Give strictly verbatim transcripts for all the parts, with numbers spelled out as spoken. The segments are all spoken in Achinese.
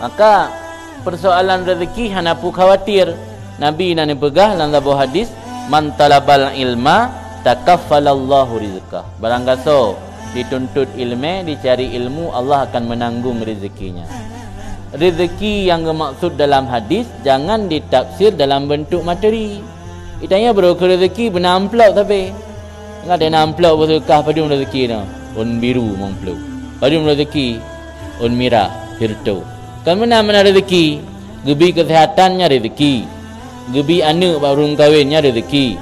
Maka, peusoalan rezeki hana peue khawatir. Nabi na neupeugah lam saboh hadis, "Man talabal ilma takaffalallahu rizqah." Barang gasoe dituntut ilmé, dicari ilmu, Allah akan meunanggong rezekinya. Rezeki nyang geumaksud dalam hadis jangan ditafsir dalam beuntuk materi. Geutanyoe barô keu rezeki beuna amplop sabe. Ingat, na amplop beuseudeukah, padum rezeki nyoe? Ôn biru meuamplop. Padum rezeki? Ôn mirah, sireutoh. Kan meunan, meunan rezeki. Geubi keuseuhatan nyan rezeki. Geubi aneuëk bak ureuëng kawén nyan rezeki.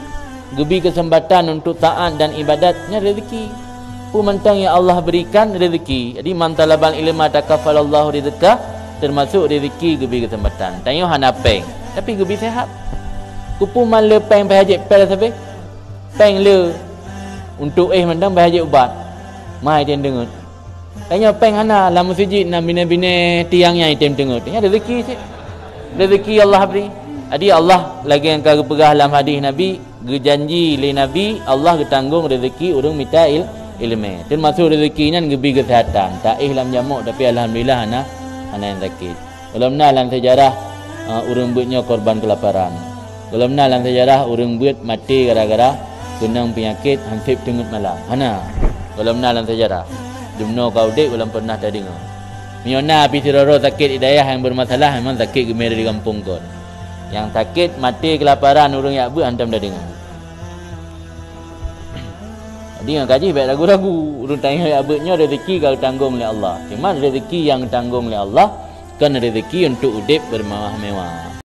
Geubi keuseumpatan untuk taát dan ibadat nyan rezeki. Peue mantong nyang Allah berikan rezeki. Jadi, "Man talabal ilma takaffalallahu rizqah," teumasok rezeki geubi keuseumpatan. Tanyoe hana péng, tapi geubi seuhat. Keupeue man le péng payah jép pél sabe? Péng le untuk éh mantong payah jép ubat. Mai tem deungeut. Tanyoe péng hana, lam meuseujid na binéh-binéh tiang nyang item teungeut. Nyan rezeki cit. Rezeki Allah bri. Jadi, Allah lagée nyang ka geupeugah lam hadis Nabi, geujanji lé Nabi, Allah geutanggong rezeki ureuëng mita il-, ilmé. Teumasok rezeki nyan geubi keuseuhatan. Taéh lam jamok, tapi alhamdulillah hana, hana nyang sakét. Gohlom na lam seujarah, eh, ureuëng beuet nyoe korban keulaparan. Gohlom na lam seujarah ureuëng beuet maté gara-gara keunong peunyakét, han sép teungeut malam. Hana. Gohlom na lam seujarah. Dumnoe ka udép gohlom pernah tadeungoe. Meunyoe na pih sidroe-droe sakét di dayah nyang beurmasalah, memang sakét geumiré di gampông kon. Nyang sakét maté keulaparan ureuëng jak beuet hantom tadeungoe. Jadi, ngon ka jih bék ragu-ragu. Ureuëng tanyoe jak beuet nyoe rezeki ka geutanggong lé Allah. Cuma rezeki nyang geutanggong lé Allah kon rezeki untuk udép beumewah-mewah.